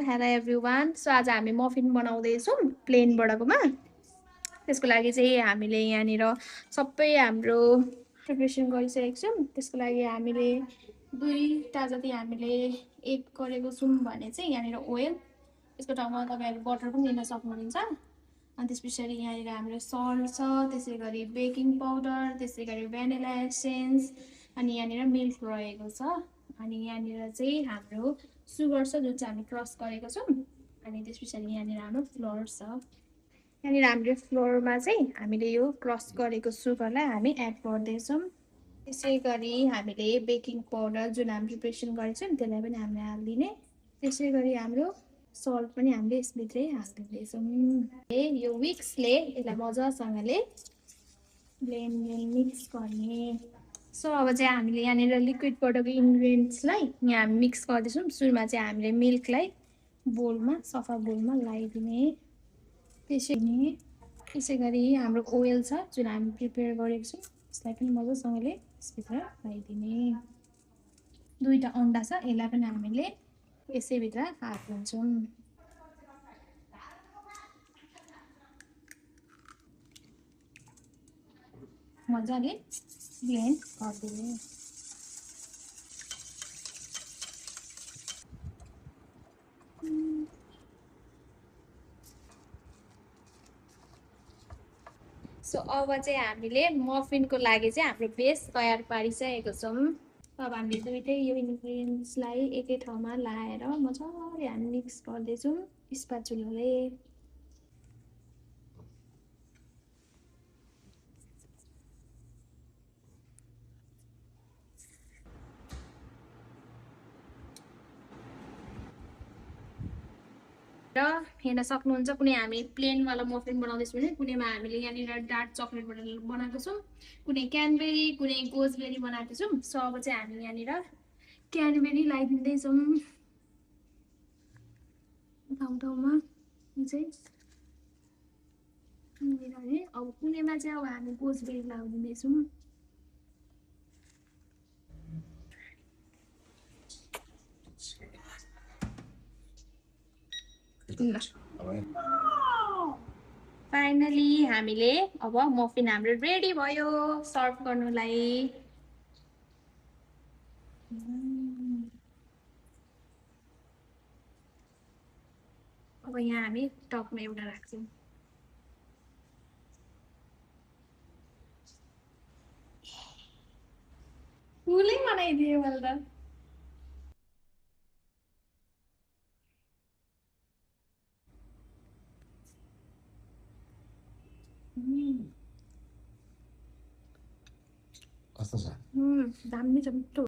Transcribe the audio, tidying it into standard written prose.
Hello everyone. So आज हामी muffin बनाउँदैछौँ प्लेनबाटकोमा। त्यसको लागि चाहिँ हामीले यहाँनिर सबै हाम्रो प्रिपरेसन गरिसकेको छौँ। त्यसको लागि हामीले 2टा जति हामीले एग गरेको छौँ भने चाहिँ यहाँनिर ओइल, त्यसको ठाउँमा तपाईँहरू बटर पनि लिन सक्नुहुन्छ। अनि त्यस पछाडि यहाँनिर हाम्रो सल्ट छ, त्यसै गरी बेकिङ पाउडर, त्यसै गरी भ्यानिला एसेन्स, अनि यहाँनिर मिल्क रहेको छ। अनि यहाँनिर चाहिँ हाम्रो सुगर छ जुन चाहिँ हामी क्रस गरेको छौँ। अनि त्यस पछाडि यहाँनिर हाम्रो फ्लोर छ। यहाँनिर हाम्रो फ्लोरमा चाहिँ हामीले यो क्रस गरेको सुगरलाई हामी एड गर्दैछौँ। त्यसै गरी हामीले बेकिङ पाउडर जुन हामी प्रिपरेसन गरेको छौँ त्यसलाई पनि हामीले हालिदिने। त्यसै गरी हाम्रो सल्ट पनि हामीले यसभित्रै हालिदिँदैछौँ। यो विक्सले यसलाई मजासँगले ब्लेन्ड मिक्स गर्ने। सो अब चाहिँ हामीले यहाँनिर लिक्विडबाटको इन्ग्रिडियन्ट्सलाई यहाँ हामी मिक्स गर्दैछौँ। सुरुमा चाहिँ हामीले मिल्कलाई बोलमा, सफा बोलमा लगाइदिने। त्यसै गरी हाम्रो ओइल छ जुन हामी प्रिपेयर गरेको छौँ त्यसलाई पनि मजासँगले यसभित्र लगाइदिने। 2टा अन्डा छ, यसलाई पनि हामीले यसैभित्र हालिदिन्छौँ। मजाले ब्लेन्ड गरिदिने। सो अब चाहिँ हामीले मफिनको लागि चाहिँ हाम्रो बेस तयार पारिसकेको छौँ। अब हामीले दुइटै यो इन्ग्रिडियन्ट्सलाई एकै ठाउँमा लाएर मजाले हामी मिक्स गर्दैछौँ स्पाचुलाले। र हेर्न सक्नुहुन्छ कुनै हामी प्लेनवाला मफिन बनाउँदैछौँ भने कुनैमा हामीले यहाँनिर डार्क चक्लेटबाट बनाएको छौँ, कुनै क्यानबेरी, कुनै गोजबेरी बनाएको छौँ। सो अब चाहिँ हामी यहाँनिर क्यानबेरी लगाइदिँदैछौँ ठाउँमा चाहिँ। अब कुनैमा चाहिँ अब हामी गोजबेरी लगाइदिँदैछौँ। फाइनली हामीले अब मफिन हाम्रो रेडी भयो सर्भ गर्नुलाई। अब यहाँ हामी टपमा एउटा राख्छौँ। फुलै बनाइदियो मैले त। कस्तो छ? दामी छ मिठो।